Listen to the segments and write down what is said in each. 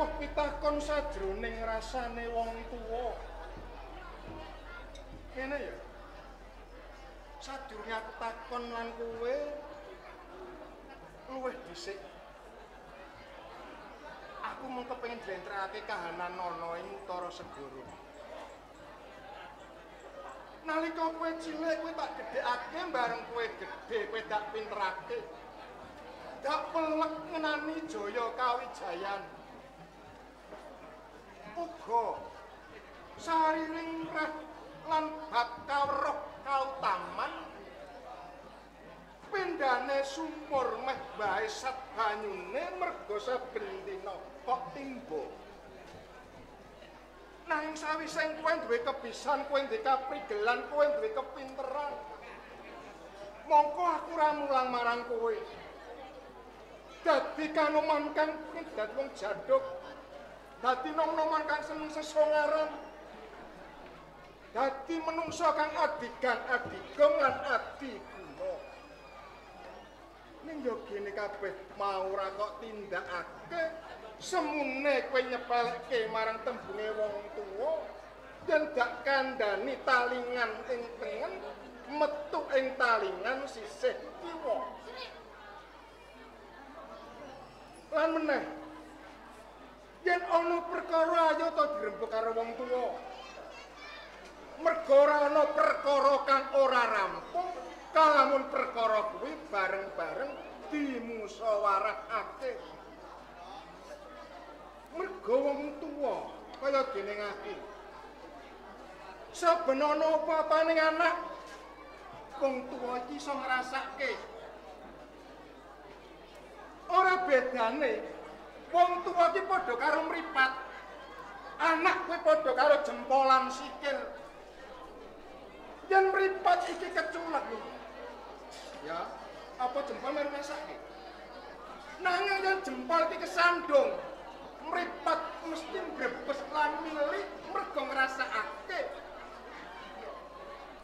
rawuh pitakon sajroning rasane wong tuwa. Kene ya. Sadurunge aku takon lan kowe luwih dhisik. Aku mung kepengin njlentrehake kahanan ana ing Utara Segara. Nalika kowe cilik kowe tak gedhekake, bareng kowe gedhe kowe tak pinterake. Dak pelek ngenani jaya kawijayan. Uga sariring reh lan bab kawruh kautaman pindhane sumur meh bae sat banyune merga saben dina kok timba. Nanging sawise kowe duwe kebisan, kowe duwe kaprigelan, kowe duwe kepinteran, mongko aku ora mulang marang kowe. Dadi kanoman kang dadi wong jaduk, dadi nom-noman kang seneng sesongaran, dadi menungsa kang adigang adigong lan adiguna. Ning yo gene kabeh mau ora kok tindakake, semune kowe nyepelekke marang tembunge wong tuwa, yen dak kandhani talingan ing tengen metu ing talingan sisih kiwa. Lan meneh, yen ana perkara ayo ta dirembug karo wong tuwa. Merga ora ana perkara kang ora rampung kalamun perkara kuwi bareng-bareng dimusyawarahake. Merga wong tuwa kaya dening aku, saben ana apa-apane anak, wong tuwa iki iso ngrasake. Ora bedane wong tuwa iki padha karo mripat, anak kuwi padha karo jempolan sikil. Yen mripat iki keculek ya, apa jempol melu ngrasake? Nanging yen jempol iki kesandung, mripat mesti mbrebes lan mili merga ngrasakake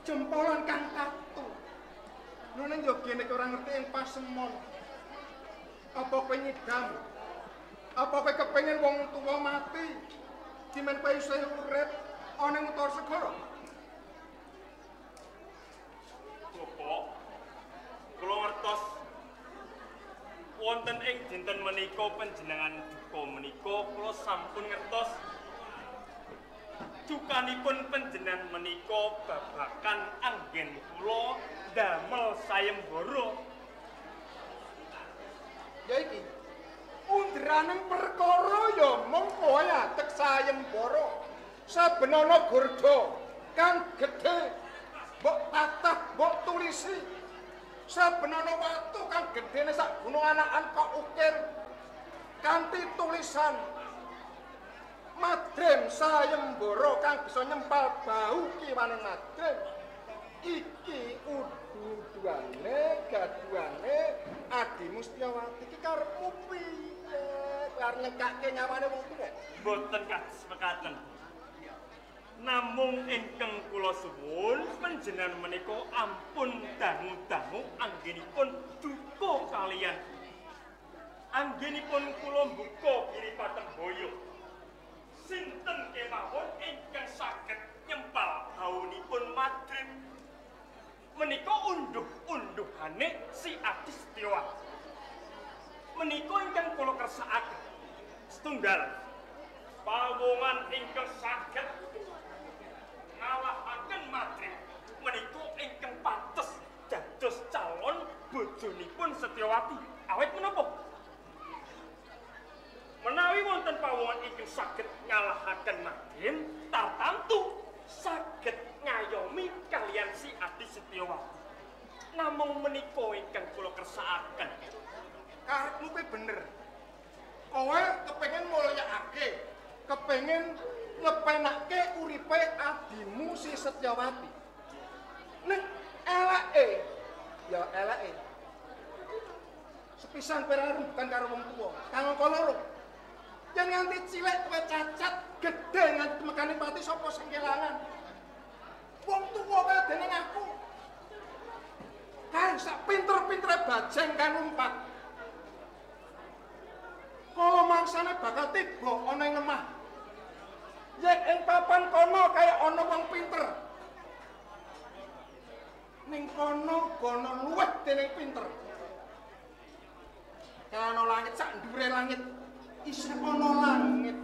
jempolan kang katu. Nune yo gene ora ngerti ing pasemon. Apa kowe nyidam? Apa kowe kepengin wong tuwa mati? Dimen kowe isih urip ana ing Utara Segara? Bapak, kula ngertos wonten ing dinten menika panjenengan duka menika kula sampun ngertos dukanipun panjenengan menika babakan anggen kula damel sayembara. Ya iki underaning perkara ya mung kowe atek sayembara. Saben ana gurda kang gedhe mbok tatah, mbok tulisi. Saben ana watu kang gedhene sak gunung anakan kok ukir kanthi tulisan Madrim sayembara kang bisa nyempal bau kiwane Madrim. Iki udu-uduane gaduhane Adimu Setyawati iki karepmu piye? Kowe arep nyekake nyawane wong tuwa? Mboten kados mekaten. Namung ingkang kula suwun panjenengan menika ampun dangu-dangu anggenipun duka kaliyan. Anggenipun kula mbuka Giri Patemboyo. Sinten kemawon ingkang saged nyempal baunipun Madrim? Menika unduh-unduhane si Adi Setyawati. Menika ingkang kula kersakaken. Setunggal pawongan ingkang saged ngalahaken Madrim menika ingkang pantes dados calon bojonipun Setyawati. Awit menapa? Menawi wonten pawongan ingkang saged ngalahaken Madrim, tartamtu saged ngayomi kaliyan si Adi Setyawati. Namung menika ingkang kula kersakaken. Karepmu kuwi bener. Kowe kepengin mulyakake, kepengin ngepenake uripe adimu si Setyawati. Ning eleke, ya eleke. Sepisan kowe ora rembugan karo wong tuwa, kang angka loro. Yen nganti cilik kowe cacat, gedhe nganti mekane pati sapa sing kelangan? Wong tuwa kaya dening aku. Kan sak pinter-pintere bajeng kan numpak. Kala mangsane bakal tiba ana ing lemah. Yen ing papan kono kaya ana wong pinter. Ning kono gono luwih dening pinter. Kana langit sak ndure langit isih ana langit.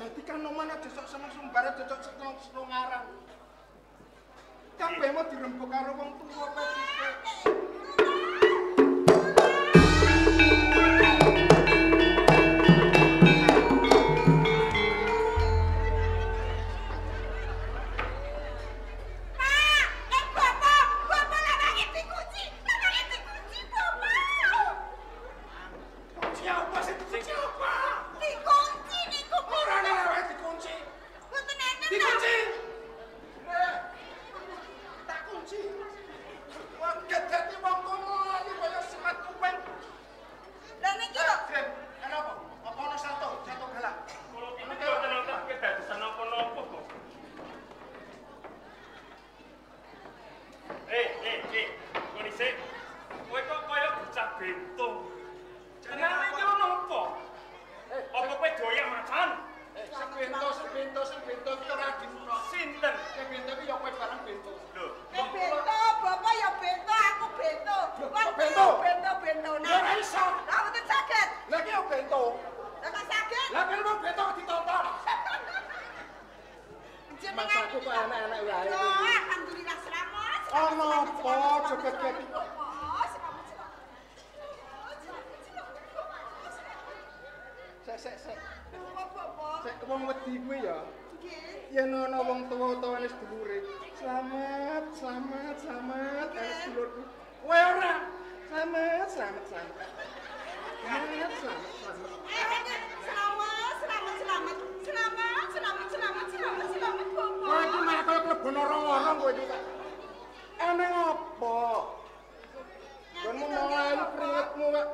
Dadi kanoman aja sok seneng sumbar, aja sok seneng slongaran. Kabeh mau dirembug karo wong tuwa kowe dhisik. Pak, bapak, bapak lawange dikunci, lawange dikunci, bapak. Kunci apa sih? Kunci apa? Dikunci niku. Ora ana lawange dikunci. Mboten enten. Dikunci. Tak kunci. Wah, gedhe wong kono ayu kaya semat kuping. Lah niki lho. Drem, ana apa? Apa ana sato? Sato galak. Kula iki mboten wonten kedadosan napa-napa kok. Kowe dhisik. Kowe kok kaya bocah bento. Jenenge iki ono apa? Apa kowe doyak macan? Sing bento, sing bento, sing bento iki ora adikmu. Sinten? Sing bento iki ya kowe bareng bento. Lho, Eh bento, bapak ya bento, aku bento. Lho, Wong kok bento? Bento-bento. Ya ora iso. Lah mboten saged. Lah iki ya bento. Lah kok saged? Lah kene wong bento kok ditonton. Jenengan Masaku kok enak-enak wae. Lho, alhamdulillah selamat. Ana apa joget iki? Sek sek sek. Sek wong wedi kuwi ya. Nggih. Yen ana wong tuwa utawa wis sedulure, selamat, selamat, selamat, wis sedulurku. Kowe ora. Selamat, selamat, selamat. Selamat, selamat, selamat. Selamat, selamat, selamat. Selamat, selamat, selamat, selamat, selamat, Bapak. Kowe iki malah kaya klebon orong-orong kowe iki. Eneng apa? Gonmu mlayu keringetmu kok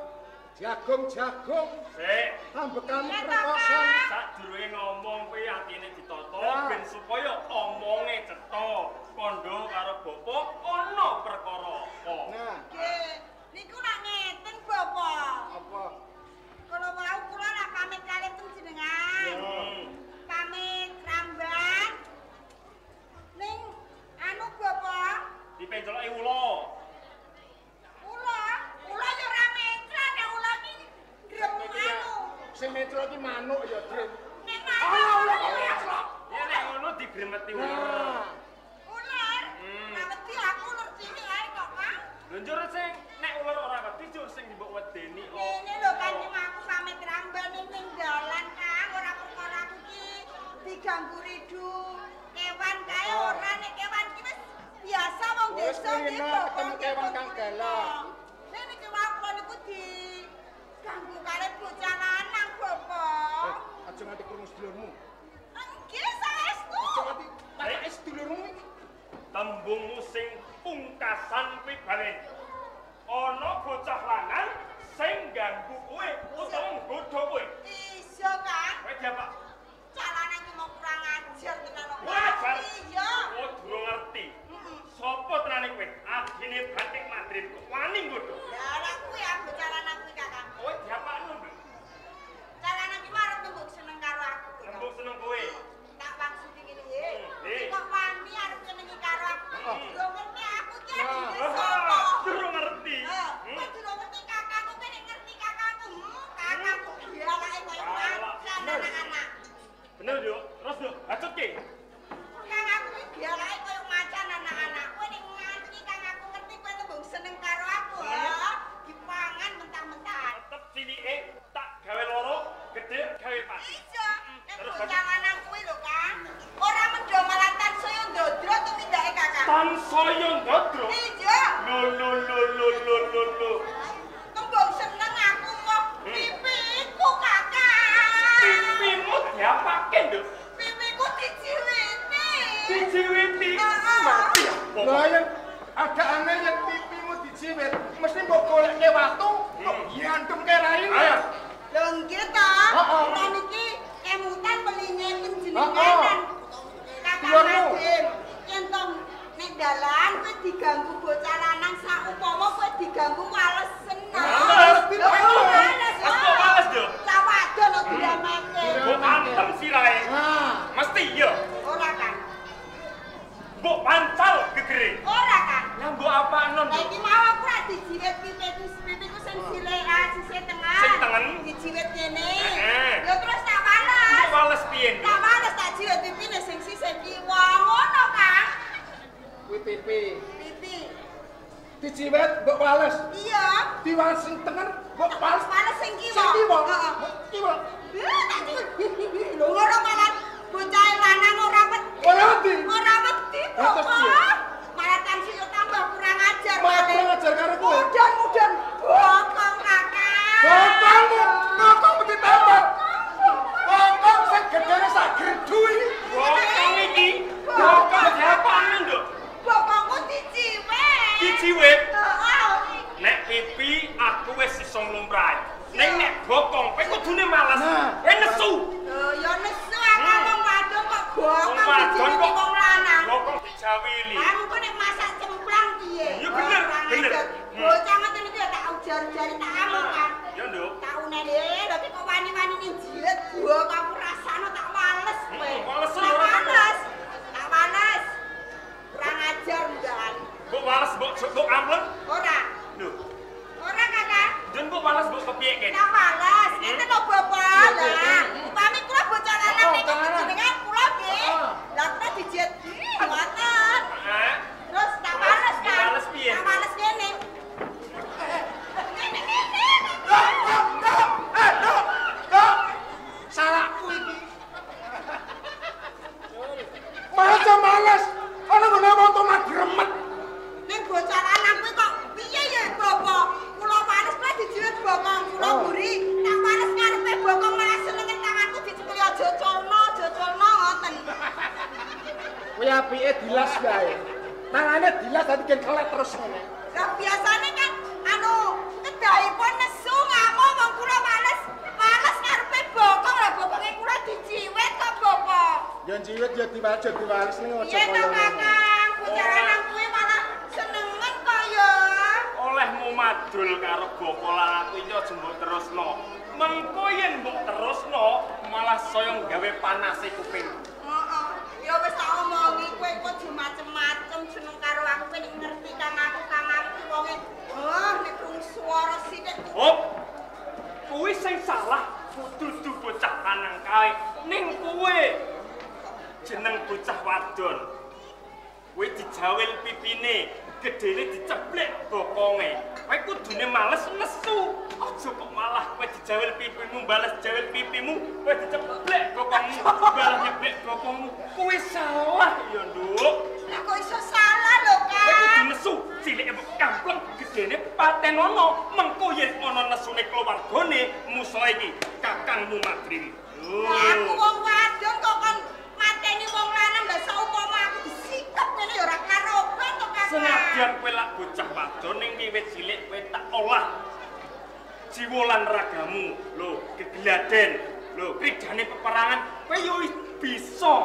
jagung-jagung. Sik, Ambekamu krekosan. Sadurunge ngomong kuwi atine ditata ben supaya omonge cetha. Kandha karo bapak ana perkara apa? Nah, Nggih, niku lak ngeten, Bapak. Apa? Kala wau kula lak pamit kalih teng jenengan. Pamit ramban. Ning anu Bapak, Dipenceloki ula. Ula, ula ya ora mencra nek ula ki grem anu. Sing mencra ki manuk ya, Drin. Nek manuk. Ana ula kok mencra. Ya nek ngono digremeti uler. Nah, Ular. Lah wedi aku ular cilik ae kok, Kang. Lho njur sing nek uler ora wedi njur sing mbok wedeni kok. Ngene lho kan aku pamit ramban ning dalan, Kang, ora perkara aku ki diganggu ridu. Kewan kae ora nek kewan ki wis biasa wong Wis desa ki kulino ketemu kewan kang galak. Nek niki wae kula niku diganggu karo bocah lanang, Bapak. Aja nganti krungu sedulurmu. Nggih, saestu. Aja nganti patake sedulurmu iki. Tembungmu sing pungkasan kuwi balen. Ana bocah lanang sing ganggu kowe utawa nggodha kowe. Iya, Kang. Kowe diapa? Cah lanang ki mau kurang ajar tenan kok. Kurang ajar? Iya. Oh, durung ngerti. Sopo tenane kowe? Adine Batik Madrim kok wani nggodha. Lah lah kuwi aku bocah lanang kuwi, Kakang. Kowe diapakno, Nduk? Cah lanang ki arep nembung seneng karo aku. Kang. Nembung seneng kowe. Tak wangsuti ngene nggih. Nggih. Kok wani arep nyenengi karo aku. Durung ngerti aku ki adine Wah, sapa. Durung ngerti. Kok durung ngerti kakakku ki nek ngerti kakakku, kakakku galake kaya macan anak-anak. Bener, Nduk. Terus, Nduk, bacot ki. Kang aku ki galake kaya macan anak-anak. Kowe nek nganti kang aku ngerti kowe nembung seneng karo aku, ha. mbok wales. Iya. Diwales sing tengen mbok wales. Wales sing kiwa. Sing kiwa. Heeh. Kiwa. Tak ciwet. Lho ngono malah bocah lanang ora wedi. Ora wedi. Ora wedi Bapak. Malah tansih tambah kurang ajar. Malah kurang ajar karo kowe. Mudun-mudun bokong Kakang. Bokongmu, bokong mesti tambah. Bokong sing gedene sak gerdu iki. Bokong iki. Bokong diapane, Nduk? Bokongku diciwet. Diciwet? Heeh. Nek pipi aku wis iso nglumprahi. Ning nek bokong kowe kudune males. Kowe nesu. Lho ya nesu aku wong wadon kok bokong diciweti wong lanang. Bokong dijawili. Lah engko nek masak cemplang piye? Ya bener, bener. Bocah ngoten iki ya tak ujar-ujari tak amuk kan. Ya, Nduk. Tak unene, lha kok wani-wani ning jilet bokongku rasane tak wales kowe. Wales ora wales. Tak wales. Kurang ajar ndan. Mbok wales mbok mbok ampleng? Ora. Lho. Ora, Kakak. Jen mbok wales mbok kepiye kene? Tak wales. Ngeten lho, Bapak. Lah, upami kula bocah lanang niku jenengan kula nggih. Lah kula dijiet ngoten. Heeh. Terus tak wales kan. Wales piye? Tak wales ngene. Ngene ngene. Eh, Nduk. Salahku iki. Maca males. Ana nggone wong to magremet. Ning bocah lanang kuwi kok piye ya, Bapak? Kula wales kula dijiwet bokong kula mburi. Tak wales ngarepe bokong malah senenge tanganku dicekeli aja colno, aja colno ngoten. Kuwi apike dilas wae. Tangane dilas dadi gen kelek terus ngene. Lah biasane kan anu kedahipun nesu ngamuk wong kula wales. Wales ngarepe bokong lah bokonge kula dijiwet kok, Bapak. Ya jiwet ya diwajib diwales ning aja kaya. Piye to, Kakang? Bocah lanang kuwi malah senengen kok ya. Olehmu madul karo boko lanang kuwi aja mbok terusno. Mengko yen mbok terusno malah saya gawe panase kuping. Heeh. Ya wis tak omongi kowe kok aja macem-macem seneng karo aku kowe nek ngerti kang aku ki wonge. Oh, nek krungu swara sithik. Hop. Kuwi sing salah dudu bocah lanang kae. Ning kowe jeneng bocah wadon. Kowe dijawil pipine, gedene diceplek bokonge. Kowe kudune males nesu. Aja kok malah kowe dijawil pipimu, bales jawil pipimu, kowe diceplek bokongmu, balas nyeplek bokongmu. Kowe salah ya, Nduk. Lah kok iso salah lho, Kak? Kowe kudu nesu, cilike mbok kampleng, gedene patenono. Mengko yen ana nesune keluargane musa iki, kakangmu Madrim. Lah aku wong wadon kok kon mateni wong lanang lah saupama aku disikep ngene ya ora karoban to, Kakak. Senadyan kowe lak bocah wadon ning wiwit cilik kowe tak olah jiwa lan ragamu. Lho, gegladen, lho, kridane peperangan kowe yo bisa.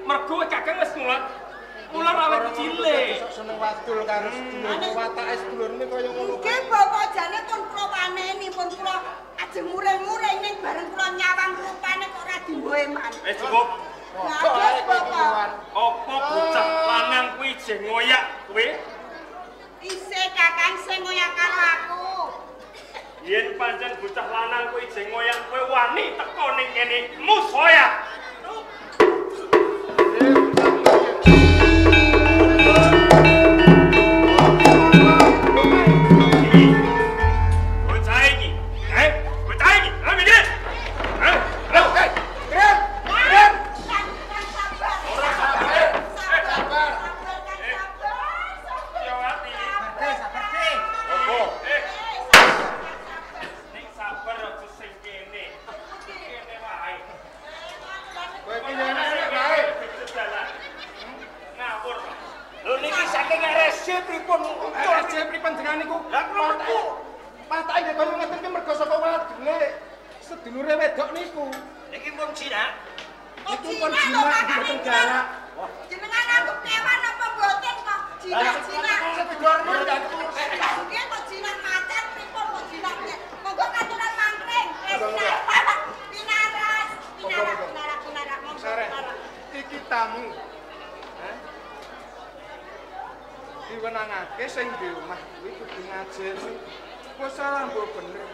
Mergo kakang wis mulat mula awet cilik. Sok seneng wadul karo sedulur, watake sedulurne kaya ngono. Nggih, Bapak jane pun kula waneni, pun kula ajeng muring-muring ning bareng kula nyawang rupane kok ora dimboe man. Wis cukup. Apa bocah lanang kuwi jeh ngoyak kowe? Isih Kakang sing ngoyak karo aku. Yen pancen bocah lanang kuwi jeh ngoyak kowe wani teko ning kene musaya. Bocah iki, bocah iki, ayo mikir. Kren. Sabar. Ning sabar aja sing kene. Kene wae. Kowe iki enak wae. Ngawur. Lho niki saking RSJ pripun? RSJ pripun jenengan niku? Lah kula Patake nggih kaya ngeten iki mergo saka wadule sedulure wedok niku. Niki pun jinak. Niku pun jinak mboten galak. Jenengan anggap kewan apa mboten kok jinak-jinak. Sedulurmu gak Nggih kok jinak macan pripun kok jinak. Monggo katuran mangkring. Pinaras, pinarak, pinarak, pinarak, monggo pinarak. Iki tamu. Hah? Diwenangake sing di omah kuwi kudu ngajeni. Kok salah mbok bener.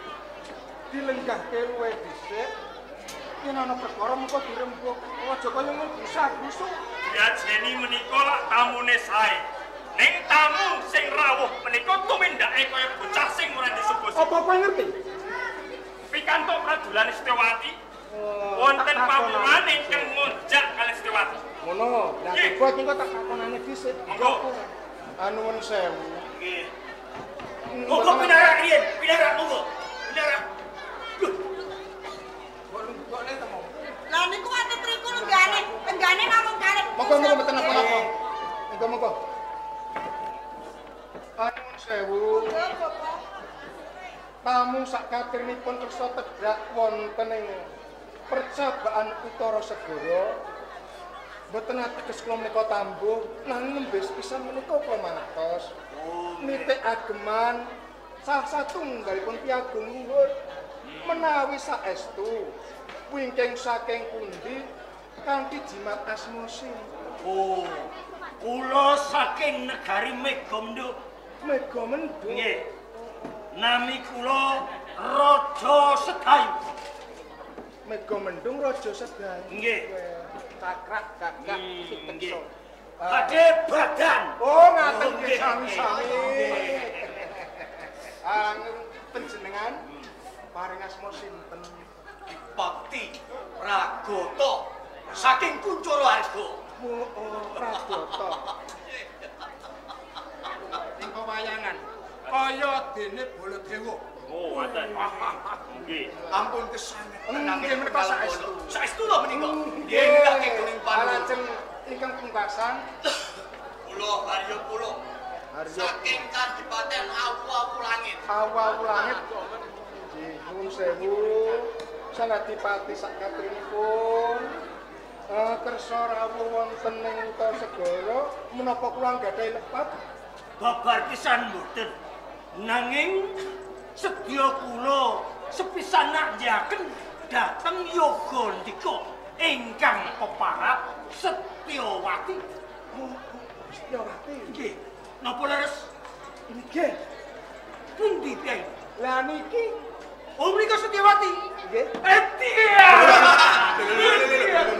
Dilenggahke luwe dhisik. Yen ana perkara mengko dirembug. Aja kaya ngono gusah-gusuk. Diajeni menika lak tamune sae. Ning tamu sing rawuh menika tumindake kaya bocah sing ora disebut. Apa kowe ngerti? Pikantuk prajulan Setyawati. Wonten pawongan ingkang ngonjak kalih Setyawati. Ngono. Lah coba iki kok tak takonane dhisik. Monggo. Anuwun sewu. Nggih. Monggo pinarak riyen, pinarak monggo. Pinarak. Mbok lunggone to monggo. Lah niku wonten mriku lenggane, lenggane namung kalih. Monggo monggo mboten napa-napa. Monggo monggo. Anuwun sewu. Monggo Bapak. Tamu sak katrinipun kersa tebrak wonten ing percabaan Utara Segara. Mboten ateges kula menika tambuh, nanging nembe sepisan menika kula mangertos. Nitik ageman salah satunggalipun piyagung luhur menawi saestu wingking saking pundi kanthi jimat asma sing. Oh, kula saking negari Megamendung. Megamendung. Nggih. Nami kula Raja Sedayu. Megamendung Raja Sedayu. Nggih. Kakrak gagak piteksa. Badhe badan. Oh, ngaten nggih sami-sami. Panjenengan paring asma sinten? Dipati Pragata saking Kuncara Harga. Oh, Pragata. Ing pewayangan kaya dene Baladewa. Oh, ngaten. Nggih. Ampun kesanget. Nggih menika saestu. Saestu lho menika. Nggih ndake guling panuwun. Lajeng ingkang pungkasan kula Haryo kula. Saking Kadipaten Awu-awu Langit. Awu-awu Langit. Nggih, nuwun sewu. Sanadipati sak katrinipun kersa rawuh wonten ing Utara Segara menapa kula anggadhahi lepat? Babar pisan mboten. Nanging sedya kula sepisan nandhaken dhateng yoga ndika ingkang peparap Setyawati. Oh, Setyawati. Nggih. Napa leres? Nggih. Pundi piye? Lah niki. Oh, menika Setyawati. Nggih. Etia.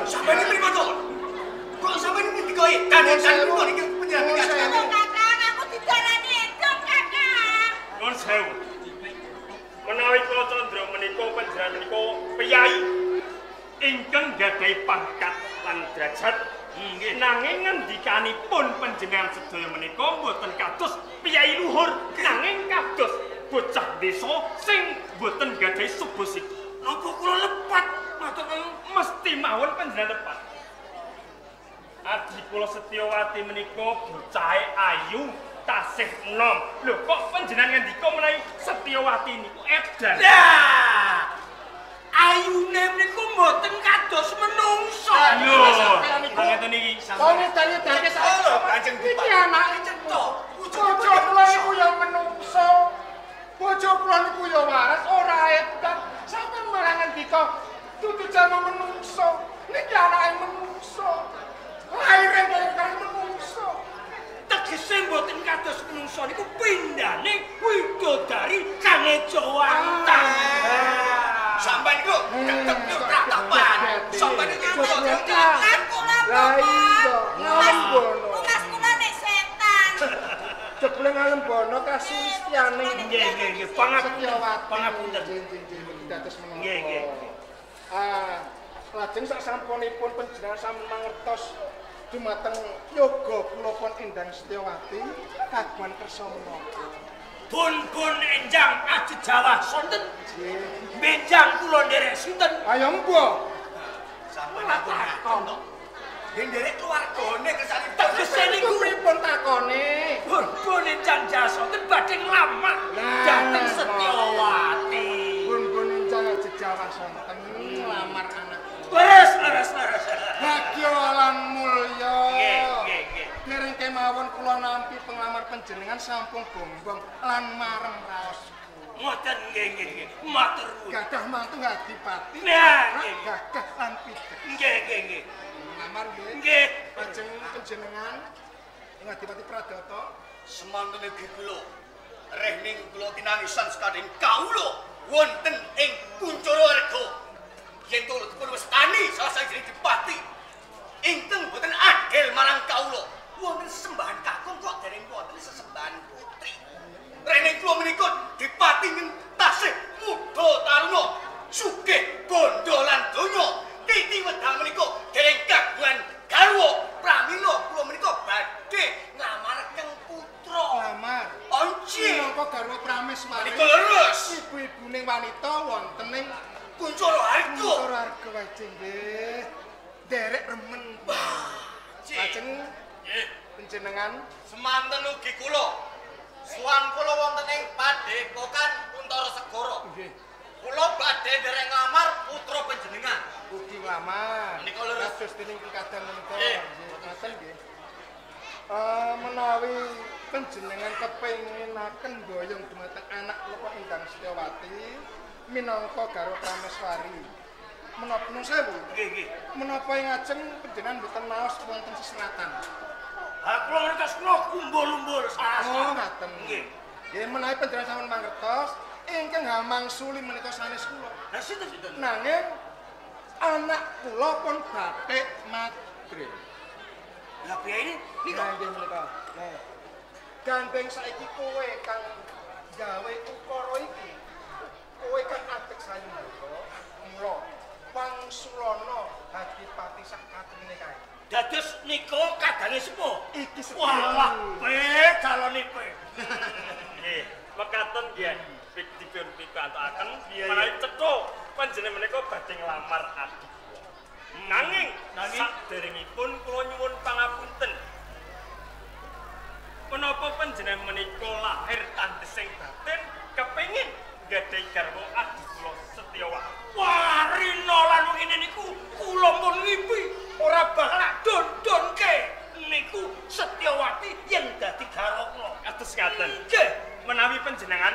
Sampeyan iki pripun to? Kok sampeyan iki dikoe dan-dan pripun iki panjenengan? Kakang, aku didarani edan, Kakang. Nuwun sewu. Menawi kula candra menika panjenengan menika piyai ingkang gadhahi pangkat lan derajat. Nggih. Nanging ngendikanipun panjenengan sedaya menika mboten kados piyai luhur, nanging kados bocah desa sing mboten gadhahi subosik. Napa kula lepat? Matur mesti mawon panjenengan lepat. Adi kula Setyawati menika bocahe ayu tasih enom. Lho kok panjenengan ngendika menawi Setyawati niku edan? Lah, ayune niku mboten kados menungso. Lho, ngeten iki. Kok ngedane-dane saiki lho Kanjeng iki anake cetha. Bojo kula niku ya menungso. Bojo kula niku ya waras ora edan. Sampeyan malah ngendika dudu jalma menungso. Niki anake menungso. Laire kaya menungso. Tegese mboten kados menungso niku pindhane widodari kang ejawantah. Sampeyan niku tetep pratapan. Sampeyan niku Lan kula Lah iya, ngalembono. Mas kula nek setan. Jebule ngalembono kasulistyane. Nggih, nggih, nggih. Pangapunten, pangapunten. Nggih, nggih, nggih, dados menapa. Nggih, nggih. Ah, lajeng sak sampunipun panjenengan sampun mangertos dumateng yoga kula pun Endang Setyawati kagungan kersa menapa. Bun-bun enjang ajejawah sonten. Nggih. Benjang kula nderek sinten? Ayo mbuh. Sampeyan takon to. Nggih nderek keluargane kersane Tegese niku pripun takone? Bun-bun enjang sonten badhe nglamar dhateng Setyawati. Bun-bun enjang ajejawah sonten nglamar anak. Leres, leres, leres. Bagya lan mulya. Nggih, nggih, nggih. Dereng kemawon kula nampi penglamar panjenengan sampun gombong lan marem raos. Ngoten nggih, nggih, nggih. Matur nuwun. Gadah mantu adipati. Nah, nggih. Gagah lan pidek. Nggih, nggih, nggih. Nglamar nggih. Nggih. Lajeng panjenengan ing Adipati Pradata semanten ugi kula. Rehning kula tinangisan sekading kawula wonten ing Kuncara Harga. Yen kula dipun wastani salah sawijining dipati ingkang boten adil marang kawula. Wonten sesembahan kakung kok dereng wonten sesembahan putri. Rene kula menika dipati tasih muda taruna, sugih bondo lan donya. Titi wedal menika dereng kagungan garwa. Pramila kula menika badhe nglamar keng putra. Nglamar. Onci. Minangka garwa prameswari. Menika leres. Ibu-ibune wanita wonten ing Kuncara Harga. Kuncara Harga wae nggih. Derek remen. Lajeng nggih panjenengan semanten ugi kula. Suwan kula wonten ing Padepokan Kuntara Segara. Nggih. Kula badhe nderek nglamar putra panjenengan. Ugi nglamar. Menika leres. Kados dening kadang menika. Nggih. Ngoten nggih. Menawi panjenengan kepenginaken boyong dumateng anak kula Endang Setyawati minangka garwa prameswari. Menapa nun sewu? Nggih, nggih. Menapa ing ajeng panjenengan mboten maos wonten seseratan? Ha kula ngertos kula kumbul-umbul salah. Oh, ngaten. Nggih. Nggih menawi panjenengan sampun mangertos ingkang hamangsuli menika sanes kula. Lah sinten-sinten? Nanging anak kula pun bathik madre. Lah piye ini? Nika nggih menika. Nah. Gandeng saiki kowe kang gawe ukara iki. Kowe kang adeg sayembara, mula wangsulana Adipati sak katrine kae. Dados nika kadange sepuh. Iki sepuh. Walah, pe calone pe. Nggih, mekaten nggih dipun pikantokaken menawi cetha panjenengan menika badhe nglamar adi kula. Nanging saderengipun kula nyuwun pangapunten. Menapa panjenengan menika lahir tandesing batin kepengin nggadahi garwa adi kula Setyawati? Wah, rina lan wengine niku kula pun ngipi ora bakal don-donke niku Setyawati yen dadi garwa kula. Kados ngaten. Nggih, menawi panjenengan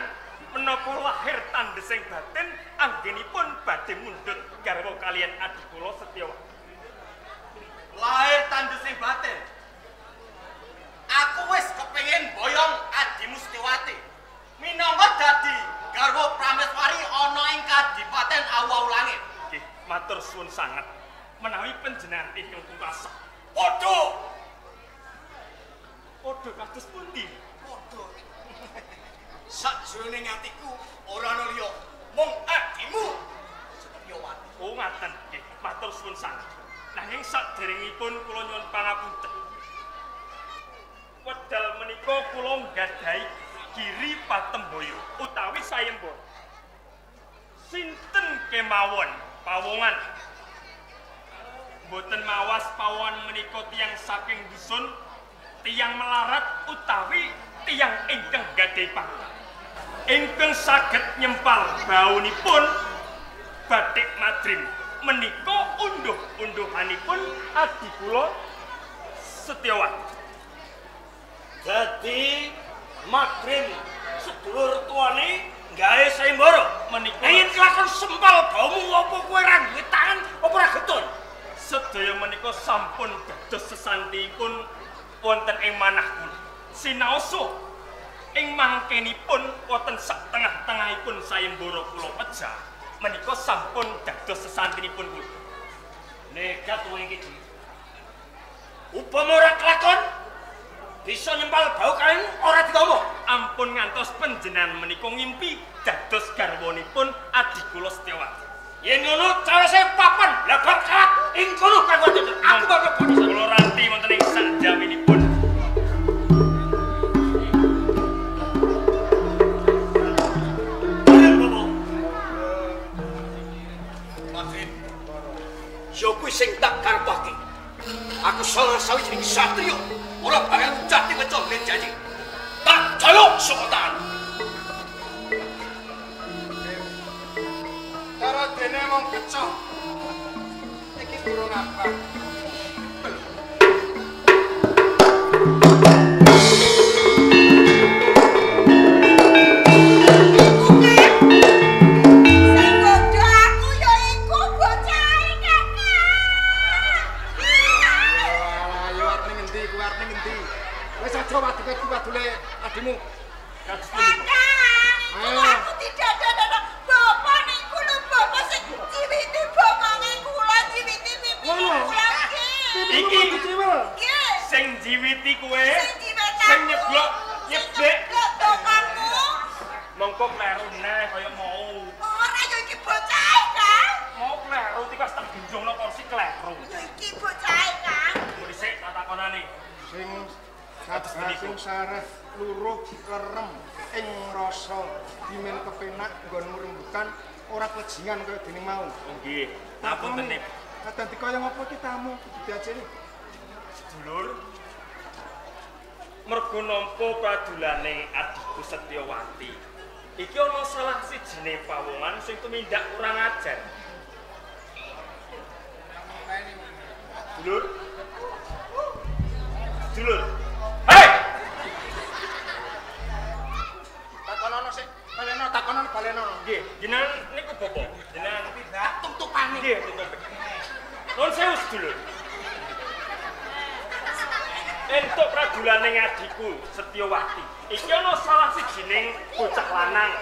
menapa lahir tandesing batin anggenipun badhe mundhut garwa kaliyan adi kula Setyawati? Lahir tandesing batin. Aku wis kepengin boyong adimu Setyawati. Minangka dadi garwa prameswari ana ing kadipaten Awu-awu Langit. Nggih, matur suwun sanget. Menawi panjenengan ingkang pungkasan. Padha. Padha kados pundi? Padha. Sakjroning atiku ora ana liya mung adimu Setyawati. Oh, ngaten nggih, matur suwun sanget. Nanging saderengipun kula nyuwun pangapunten. Wedal menika kula nggadahi giri patemboyo utawi sayembara. Sinten kemawon pawongan? Mboten mawas pawongan menika tiyang saking dusun, tiyang melarat utawi tiyang ingkang nggadahi pangkat. Ingkang saged nyempal baunipun batik madrim menika unduh-unduhanipun adi kula Setyawati. Dadi madrim sedulur tuane gawe sayembara menika. Yen kelakon sempal baumu apa kowe ora duwe tangan apa ora getun? Sedaya menika sampun dados sesantipun wonten ing manah kula. Sinaosa ing mangkenipun wonten sak tengah-tengahipun sayembara kula pejah menika sampun dados sesantinipun kula. Nekat wong iki. Upama ora kelakon bisa nyempal bau kalian ora ditampa. Ampun ngantos panjenengan menika ngimpi dados garwanipun adi kula Setyawati. Yen ngono cawese papan blabak kawat ing kono kanggo aku bakal mlebu. Kula ranti wonten ing sakjaminipun. Madrim. Yo kuwi sing tak karepake. Aku salah sawijining satriya ora bakal jati weco len janji. Tak jaluk saka tangan. Cara dene wong kecoh iki durung apa. Sing godho aku ya iku bocahe Kakang. Ayo arep ning endi kuwi arep ning endi? Wis aja wadule wadule adimu. Kados pundi? Kakang, iku aku tidak ada bapak niku lho bapak sing ciwiti bokonge kula, ciwiti pipi kula. Muga-muga kleru neh kaya mau. Ora ya iki bocahe, Kang. Mau kleru tikas tak genjongno kursi kleru. Ya iki bocahe, Kang. Dhisik tak takonane. Sing sing sareh luruh lerem ing rasa dimen kepenak nggonmu rembukan ora klejingan kaya dene mau. Nggih. Ngapunten. Kadang dikaya ngopo iki tamu kudu diajeni. Sedulur. Mergo nampa pradulane adhiku Setyawati. Iki ana salah sijine pawongan sing tumindak kurang ajar. Dulur. Dulur. Hei! Takonono sik, baleno takonono baleno. Nggih, jenengan niku bapak. Jenengan tuntupane. Nggih, tutup. Nuwun sewu sedulur. Entuk pradulane adhiku Setyawati. Iki ana salah sijining bocah lanang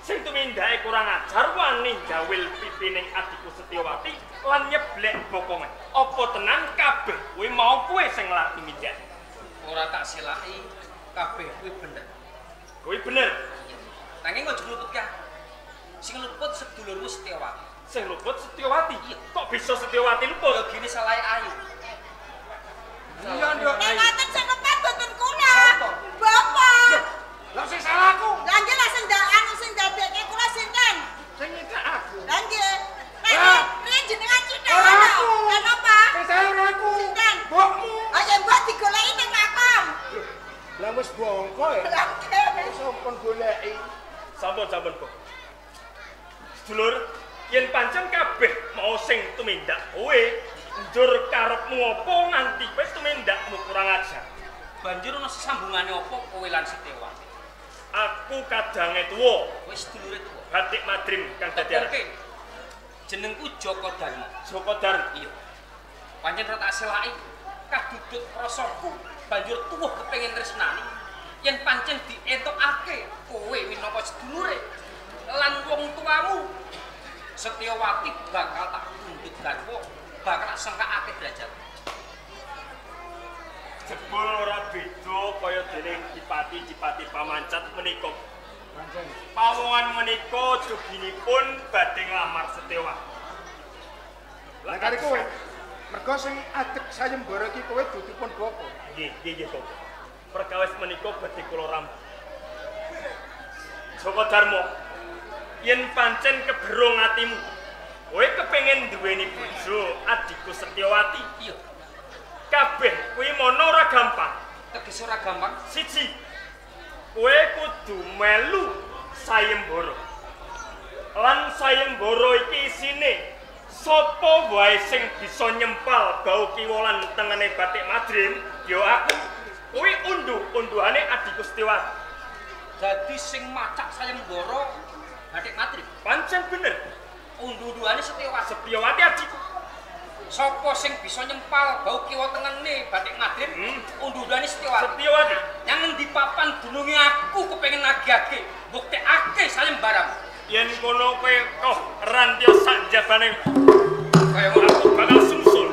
sing tumindake kurang ajar wani jawil pipining adhiku Setyawati lan nyeblek bokonge. Apa tenan kabeh kuwi mau kowe sing nglak tumindak? Ora tak selaki kabeh kuwi bener. Kuwi bener. Nanging aja luput ka. Sing luput sedulurmu Setyawati. Sing luput Setyawati? Kok bisa Setyawati luput? Ya gini salahe ayu. Iya, Nduk. Nek ngoten sing lepat boten kula. Bapak. Lah sing salah aku. Lah nggih lah sing anu sing dadekke kula sinten? Sing nyithak aku. Lah nggih. Nek riyen jenengan cithak aku. Kenapa? Sing salah ora aku. Sinten? Mbokmu. Ah ya mbok digoleki ning makam. Lah wis bongko ya. Lah nggih. Sampun goleki. Sampun-sampun, Bu. Sedulur, yen pancen kabeh mau sing tumindak kowe, njur karepmu apa nganti kowe tumindakmu kurang ajar? Banjur ana sesambungane apa kowe lan Setyawati? Aku kadange tuwa. Wis sedulure tuwa. Batik Madrim kang dadi arek. Jenengku Joko Darmo. Joko Darmo. Iya. Pancen ora tak selaki kadudut rasaku banjur tuwuh kepengin tresnani yen pancen dietokake kowe minangka sedulure lan wong tuamu Setyawati bakal tak pundhut garwa, bakal tak sengkakake derajat. Jebul ora beda kaya dening dipati-dipati pamancat menika. Pancen. Pawongan menika joginipun badhe nglamar Setyawati. Lah kari kowe, mergo sing adeg sayembara iki kowe dudupun bapa. Nggih, nggih, nggih, Bapak. Perkawis menika badhe kula rampung. Joko Darmo, yen pancen keberung atimu, kowe kepengin duweni bojo adhiku Setyawati. Iya. Kabeh kuwi mono ora gampang. Tegese ora gampang. Siji, kowe kudu melu sayembara. Lan sayembara iki isine sapa wae sing bisa nyempal bau kiwa lan tengene Batik Madrim, ya aku. Kuwi unduh-unduhane adhiku Setyawati. Dadi sing macak sayembara Batik Madrim. Pancen bener. Unduh-unduhane Setyawati. Setyawati adhiku. Sapa sing bisa nyempal bau kiwa tengene Batik Madrim, unduh-unduhane Setyawati. Setyawati. Yang ngendi papan dununge aku kepengin nagihake, mbuktekake sayembaramu. Yen kono kowe koh rantya sak jabane kaya aku bakal sumsul.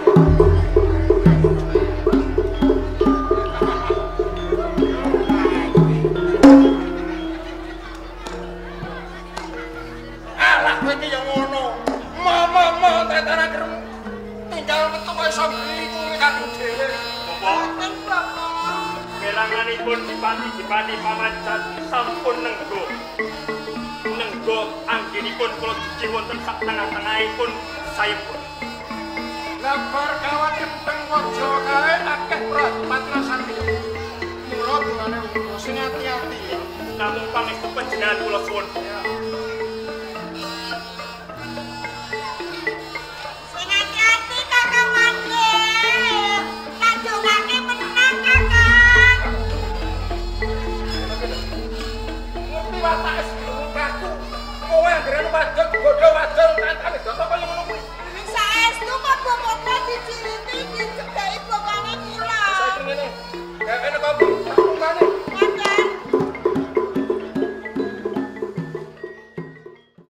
Alah kowe iki ya ngono. Mama tetara kerem. Tinggal metu kok iso nglikuri aku dhewe. Bapak, kelanganipun dipati-dipati pamancat sampun nenggo. Nenggo anggenipun kula dugi wonten sak tengah-tengahipun sayembara. Lah bar kawat kenteng waja kae akeh pradipati rasane. Mula dungane sing ati-ati ya. Namung pangestu panjenengan kula suwun.